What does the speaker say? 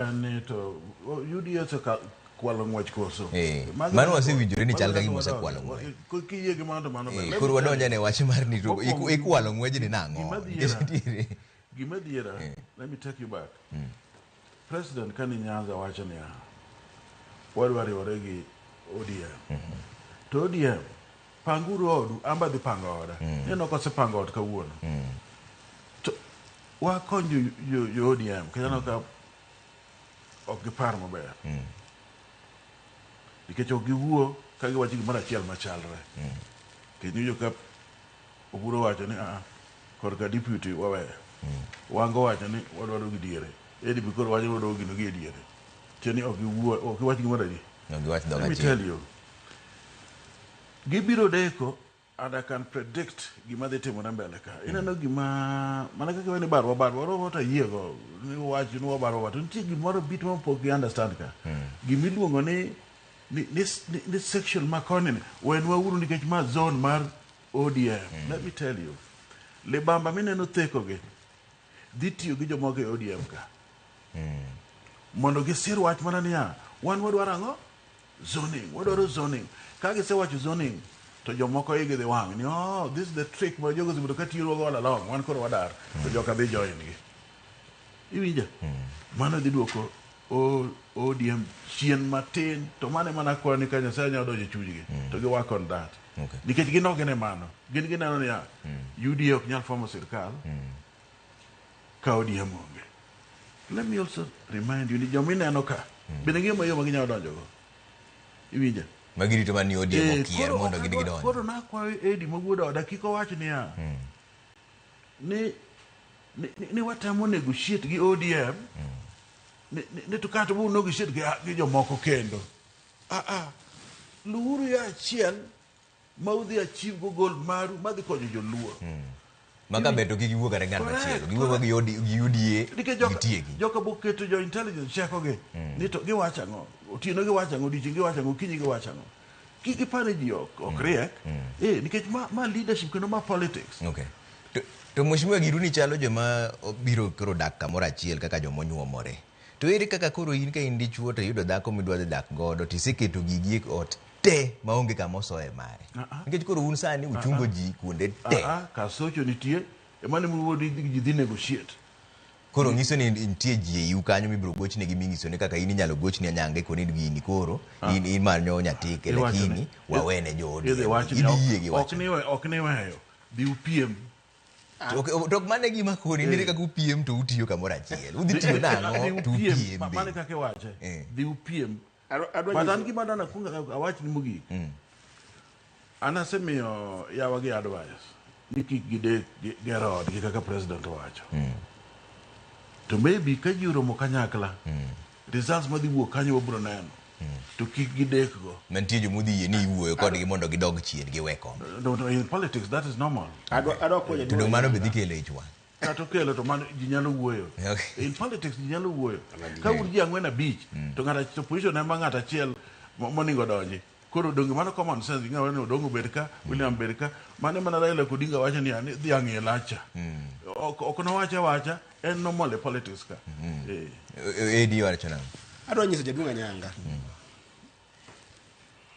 Ni to UDA osekwalo ng'wech koso? Eh, Mago mano wasewinjore ni chal ka mago gima wadonjo. osekwalo ng'wech. Kiyie gi mano to mano ber. Eh, Let koro me tell wadonjo you. ne wach mar ni to Mokwongo, ikwalo ng'wejni nang'o? gima Nikech dhiera- nitiere- Gima dhiera, let me take you back. President kani Nyanza wacho niya, wadwa riwore gi ODM. To ODM, panguru odu, an be adhi pango oda. Neno kosepango ot kawuono. To wakony jo ODM, kendo aneno ka ok gipar maber. Nikech ok giwuo ka giwacho gimoro achiel machalre. Kendo iwinjo ka Oburu owacho ni aa, korka deputy waweyo. Wanga owacho ni wadwaro gi diere. ADP koro wacho ni wadwaro gino gi e diere. Tiende ni ok giwuo, ok giwach gimoro adi. Ok giwach dhok Let me achiel. tell you. Gibiro deko and I can predict gima dhi timore mbele ka. Ineno gima mana kaka iwacho ni barwa barwa roho to ayiego ni wach ni wabarwa to nitie gimoro bit ma pok gi understand ka. Gima iluongo ni ni, ni, ni, ni section ma koni ni wenwa uru nikech ma zone mar ODM. Let me tell you. Libamba mineno theko gi dhi tiyo gi jomoko e ODM ka. Mondo gisir wach mana niya, wan wadwaro ang'o? Zoning, wadwaro zoning. Ka gisewacho zoning, to jomoko igi dhi wang' ni oh, this is the trick ma jogo osebedo ka tiyogo all along, wan koro wadar, to joka dhi join gi. Iwinja? Mano dhi duoko ODM chien matin, to mano ema nakwayo ni ka Nyasaye nyalo donjo e chunygi, to gi work on that. Nikech gin ok gine mano. Gin gineno niya, UDA ok nyal formo sirkal ka ODM onge. Let me also remind you ni joma ineno ka, bende ng'eyo mayom ma ginyalo donjogo. Iwinja? Ma girito mana ni ODM Eh, okier koro mondo ok gidhi adwa- gidonj. Koro nakwayo Edi ma wuod oda kik owach niya, ni watemo negotiate gi ODM, ni to kato bu negotiate gi jomoko kendo. Ah, ah. Luwuru yo achiel ma udhi achieve go goal maru madhi konyo joluo. Ma ka ber to kik giwuo kata gi ng'at machielo. Correct, Giwuo correct. gi UDA Nikech gitieki. joka boketo jo intelligence cheko gi ni to giwacho ang'o, otieno giwacho ang'o, odiochieng' giwacho ang'o, okinyi giwacho ang'o. Kik gipar ni ji ok riek. Eh, nikech ma leadership kendo ma politics. Okay. To mheshimiwa giru ni chalo joma biro koro dak kamoro achiel kaka joma onyuomore. To ere kaka koro in ka in dichuo to iyudo dhako midwa dhi dak godo to iseketo gigi e ot te maonge kama osoye mare. Nikech koro un sani uchungo ji kuonde te. Ah, ah, kasocho nitie, ema ne muwuoyo ni ji dhi negotiate. Koro nyiso ni nitie ji e iu kanyo mibiro gochne gi minyiso ni kaka in inyalo gochni Anyanga koni gini koro in imanyo Nyatike Iwacho ni- lakini wawene jo Idhi ODM. wach ni Idhi yie gi ok wachno. ok ni weyo, dhi upiem. To ok mano e gima koni nire kaka upiem to utiyo kamoro achiel. Udhi tiyo Dhi nang'o to upiem, upiem mano be. kaka iwache. Dhi upiem. Adwa But an nyiso- gima dana kuong awach ni mogik. An asemiyo yawa gi advice ni kik gidek gero odgi kaka president owacho. To maybe ka ji oromo kanyakla, results madhi wuok kanyo wabiro neno. To kik gidek go. Mantie joma odhi yie ni iwuoyo kodgi mondo gidog chien giwe kom. No, in politics that is normal. Adwa kwayo To jaduong' dong mano be Anyanga. dhi kelo ich wang'. Kata okelo to mano ji nyalo wuoyo. In politics ji nyalo wuoyo. Ka un ji ang'wen abich to ng'at to position ema ng'at achiel moningo donji. Koro donge mano common sense ing'eyo ni Odongo bed ka, William bed ka. Mano mana Raila Odinga wacho niya ni dhiang' e lacha. Ok nowacha awacha en normal e politics ka. AD wacho nang'o? Adwa nyiso jaduong' Anyanga.